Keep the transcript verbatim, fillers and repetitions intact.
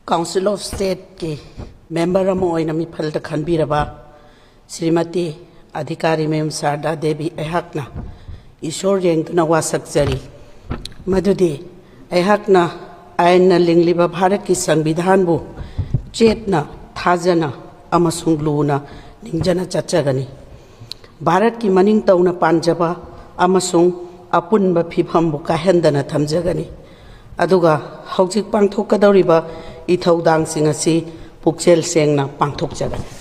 Council of Stateꯀꯤ member ꯑꯃ ꯑꯣꯏꯅ ꯃꯤꯐꯜꯗ ꯈꯟꯕꯤꯔꯕ ꯁ꯭ꯔꯤꯃꯇꯤ ꯑꯙꯤꯀꯥꯔꯤꯃꯌꯨꯝ ꯁꯥꯔꯗꯥ ꯗꯦꯕꯤ, ꯑꯩꯍꯥꯛꯅ ꯏꯁꯣꯔ ꯌꯦꯡꯗꯨꯅ ꯋꯥꯁꯛꯆꯔꯤ꯫ ꯃꯗꯨꯗꯤ ꯑꯩꯍꯥꯛꯅ ꯑꯥꯏꯟꯅ ꯂꯤꯡꯂꯤꯕ ꯚꯥꯔꯠꯀꯤ ꯁꯪꯕꯤꯙꯥꯟꯕꯨ ꯆꯦꯠꯅ, ꯊꯥꯖꯅ ꯑꯃꯁꯨꯡ ꯂꯨꯅ ꯅꯤꯡꯖꯅ ꯆꯠꯆꯒꯅꯤ꯫ ꯚꯥꯔꯠꯀꯤ ꯃꯅꯤꯡ ꯇꯧꯅ ꯄꯥꯟꯖꯕ ꯑꯃꯁꯨꯡ ꯑꯄꯨꯟꯕ ꯐꯤꯕꯝꯕꯨ ꯀꯥꯏꯍꯟꯗꯅ ꯊꯝꯖꯒꯅꯤ꯫ ꯑꯗꯨꯒ ꯍꯧꯖꯤꯛ ꯄꯥꯡꯊꯣꯛꯀꯗꯧꯔꯤꯕ ꯏꯊꯧꯗꯥꯡꯁꯤꯡ ꯑꯁꯤ ꯄꯨꯛꯆꯦꯜ ꯁꯦꯡꯅ ꯄꯥꯡꯊꯣꯛꯆꯒꯅꯤ꯫